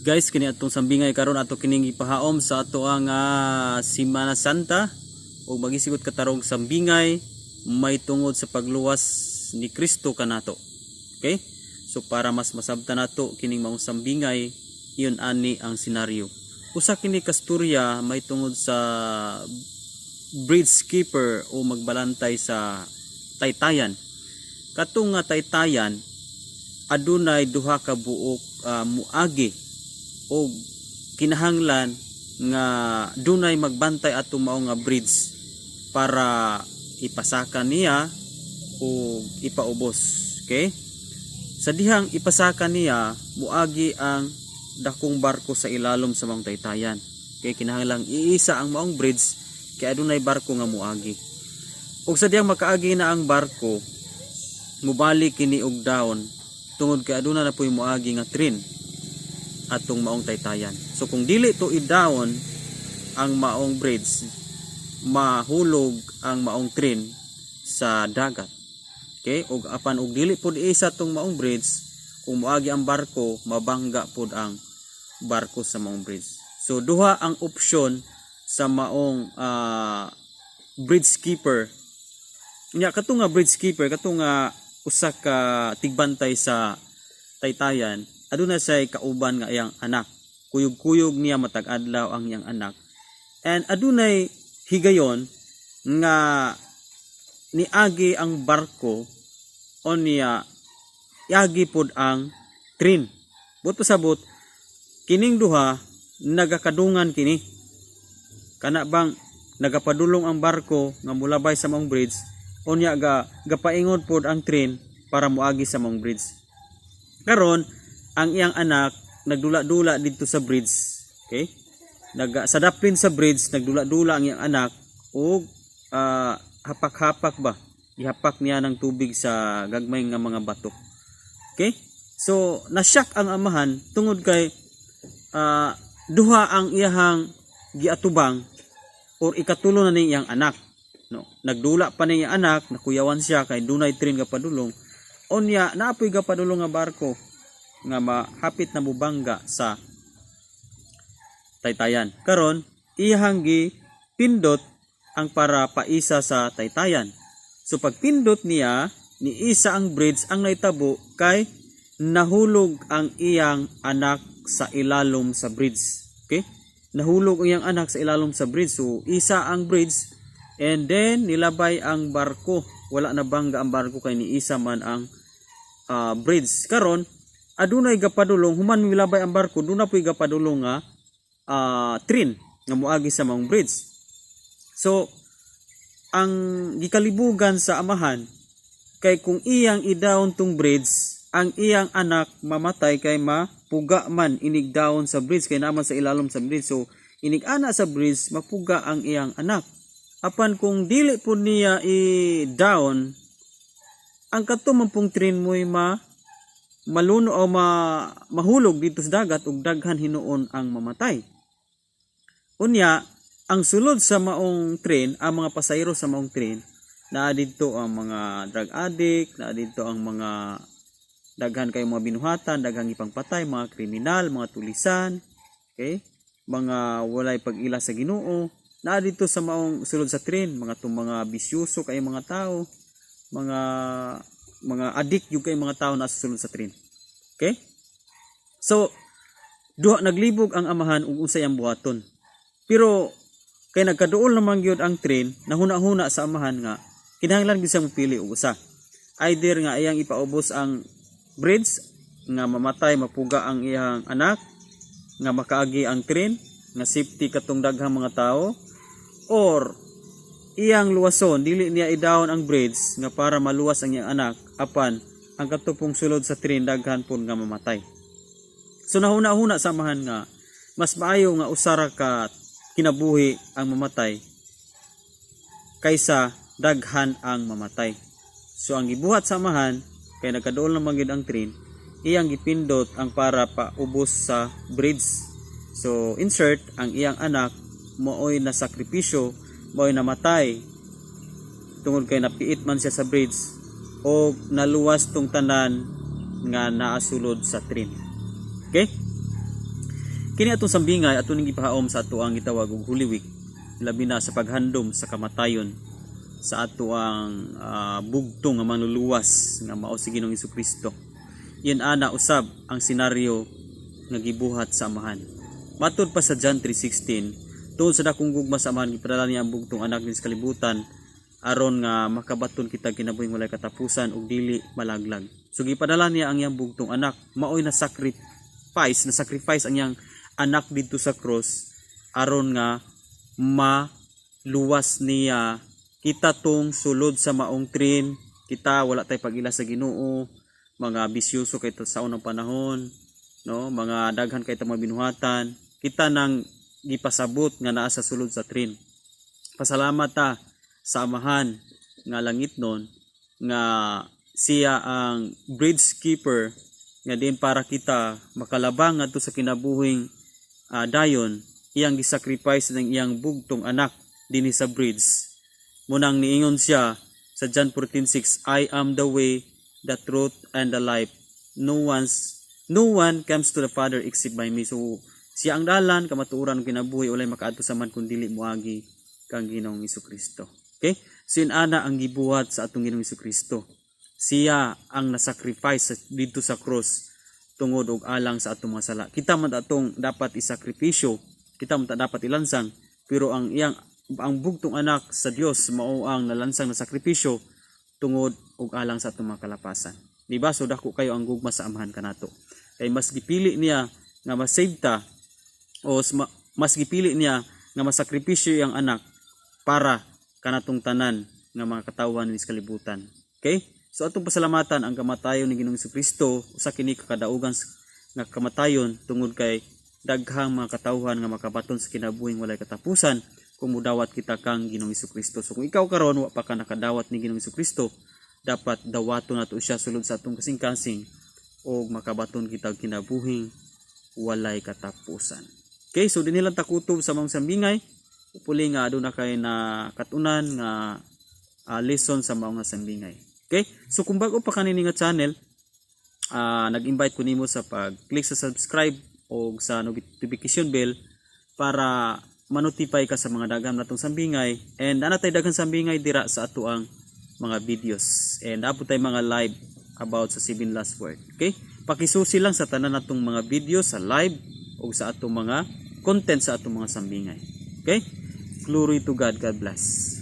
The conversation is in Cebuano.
Guys, kini atong sambingay karon, ato kining gipahaom sa ato ang Semana Santa ug magisigot katarong sambingay may tungod sa pagluwas ni Kristo kanato. Okay? So para mas masabtan nato kining maong sambingay, iyon ani ang senaryo. Usa kini kasturya may tungod sa bridge keeper o magbalantay sa taytayan. Katong nga taytayan, adunay duha ka buok muagi o kinahanglan nga dunay magbantay ato mao nga bridge para ipasaka niya o ipaubos. Okay? Sa dihang ipasaka niya, muagi ang dakong barko sa ilalom sa maong taytayan. Okay, kinahanglan iisa ang maong bridge kay adunay barko nga muagi. Ug sa dihang makaagi na ang barko, mubalik kini og down tungod kay aduna na po'y muagi nga train atong maong taytayan. So kung dili to i-down ang maong bridge, mahulog ang maong train sa dagat. Okay? Ug apan og dili pod isa tong maong bridge, kung moagi ang barko, mabangga pod ang barko sa maong bridge. So duha ang opsyon sa maong bridge keeper. Nya kato nga bridge keeper, kato nga usa ka tigbantay sa taytayan, aduna say kauban nga iyang anak. Kuyog-kuyog niya matag adlaw ang iyang anak. And adunay higayon nga niagi ang barko o niya iagi pod ang train. Buot pasabot, kining duha nagakadungan kini. Kana bang nagapadulong ang barko nga mulabay sa maong bridge, unya ga gapaingod pod ang train para moagi sa maong bridge. Karon, ang iyang anak nagdula-dula didto sa bridge. Okay? Naga sa daplin sa bridge nagdula-dula ang iyang anak ug hapak-hapak ba? Ihapak niya ng tubig sa gagmay nga mga bato. Okay? So, nasyak ang amahan tungod kay duha ang iyahang giatubang or ikatulo na ni iyang anak. No, nagdula pa ni iyang anak, nakuyawan siya kay dunay train ga padulong. Unya naapoy ga padulong nga barko nga mahapit na mubangga sa taytayan. Karon, iyahang gi pindot ang para paisa sa taytayan. So pagpindot niya, ni isa ang bridge, ang naitabo kay nahulog ang iyang anak sa ilalom sa bridge. Okay? Nahulog ang iyang anak sa ilalom sa bridge. So isa ang bridge and then nilabay ang barko. Wala na bangga ang barko kay ni isa man ang bridge. Karon, adunay gapadulong human milabay ang barko, duna po'y gapadulong nga train nga moagi sa maong bridge. So ang gikalibugan sa amahan kay kung iyang i-down tong bridge, ang iyang anak mamatay kay mapuga man inig down sa bridge kay naman sa ilalom sa bridge. So inig ana sa bridge, mapuga ang iyang anak. Apan kung dili po niya i-down, ang kadto man pong train mo'y maluno o mahulog dito sa dagat ug daghan hinuon ang mamatay. Unya, ang sulod sa maong train, ang mga pasahero sa maong train, naa didto ang mga drug addict, naa didto ang mga daghan kay mga binuhatan, daghang ipangpatay, mga kriminal, mga tulisan, okay? Mga walay pag-ila sa Ginoo, naa didto sa maong sulod sa train, mga tong mga bisyoso kay mga tao, mga addict yung kay mga tao na sa sulod sa train. Okay? So, duha, naglibog ang amahan ug unsay ang buhaton. Pero kay nagkaduol naman gyud ang train, nahuna-huna sa amahan nga kinahanglan gyud siya mopili og usa. Either nga iyang ipaubos ang bridge nga mamatay, mapuga ang iyang anak, nga makaagi ang train nga safety katong daghang mga tao, or iyang luwason, dili niya i-down ang bridge nga para maluwas ang iyang anak, apan ang kadto pong sulod sa train daghan pud nga mamatay. So nahuna-huna sa amahan nga mas maayo nga usa ra ka kinabuhi ang mamatay kaysa daghan ang mamatay. So ang gibuhat sa amahan kay nagkaduol naman gyud ang train, iyang gipindot ang para paubos sa bridge. So insert, ang iyang anak maoy na sakripisyo, maoy namatay tungod kay napiit man siya sa bridge o naluwas tong tanan nga naasulod sa train. Okay? Kini atong sambingay ato ning gipahaom sa ato ang gitawag og Holy Week, labi na sa paghandom sa kamatayon sa ato ang bugtong nga manluluwas nga mao si Ginoong Kristo. Iyan ana usab ang senaryo nga gibuhat sa Amahan. Matud pa sa John 3:16, tungod sa dakong gugma sa Amahan, gipadala niya ang bugtong anak dinhi sa kalibutan aron nga makabaton kita kinabuhing walay katapusan ug dili malaglag. So gipadala niya ang iyang bugtong anak, maoy na sacrifice ang iyang anak didto sa cross aron nga maluwas niya kita tong sulod sa maong train. Kita wala tay pag-ila sa Ginoo, mga bisyoso kay ta sa unang panahon, no, mga daghan kay ta mga binuhatan. Kita nang gipasabot nga naa sa sulod sa train. Pasalamat ta sa Amahan nga langitnon nga siya ang bridge keeper nga din para kita makalabang ngadto sa kinabuhing dayon, iyang gisacrifice ng iyang bugtong anak dinhi sa bridge. Munang niingon siya sa John 14:6, "I am the way, the truth, and the life. No one comes to the Father except by me." So siya ang dalan, kamatuoran ug kinabuhi. Walay makaadto sa Amahan kun dili moagi kang Ginoong Kristo. Okay? So yun ana ang gibuhat sa atong Ginoong Kristo. Siya ang nasacrifice didto sa cross tungod og alang sa atong mga sala. Kita man atong dapat isakripisyo, kita man ta dapat ilansang, pero ang iyang ang bugtong anak sa Dios mao ang nalansang na sakripisyo tungod og alang sa atong mga kalapasan. Di ba? So dako kayo ang gugma sa Amahan kanato. Kay mas gipili niya nga ma-save ta o mas gipili niya nga masakripisyo iyang anak para kanatong tanan nga mga katawhan ni sa kalibutan. Okay? So atong pasalamatan ang kamatayon ni Ginoong Kristo, usa kini ka kadaugan nga kamatayon tungod kay daghang mga katawhan nga makabaton sa kinabuhing walay katapusan kung mudawat kita kang Ginoong Kristo. So kung ikaw karon wa pa ka nakadawat ni Ginoong Kristo, dapat dawaton nato siya sulod sa atong kasing-kasing o makabaton kita og kinabuhing walay katapusan. Okay, so dinhi lang ta kutob sa maong sambingay. Hopefully nga aduna kay na katunan nga lesson sa maong nga sambingay. Okay? So kung bago pa kanini nga channel, nag-invite ko nimo sa pag-click sa subscribe o sa notification bell para manotify ka sa mga daghan natong sambingay, and ana tay daghan sambingay dira sa ato ang mga videos and naa pod tay mga live about sa seven last word. Okay, pakisusi lang sa tanan natong mga videos sa live o sa atong mga content sa atong mga sambingay. Okay, glory to God. God bless.